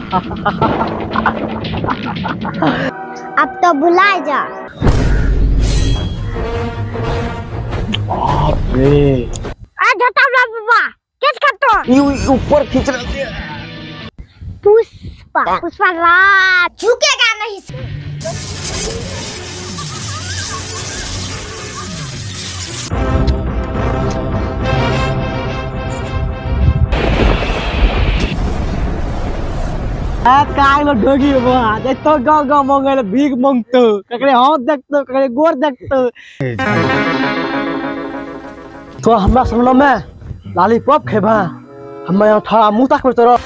अब तो भुला जा। बाप रे। आ झटावला बाबा किस करतो? ऊपर खींच रहा है। पुष्पा पुष्पा राज झुकेगा नहीं। काल ढोगी तो गाँव गाँव मंगे भीख मंगतो, ककरे हाथ देखतो ककरे गोर देखतो। तो हमरा सामने में लालीपॉप खेबा, हम यहाँ ठड़ा मुँह ताकबे तोरा।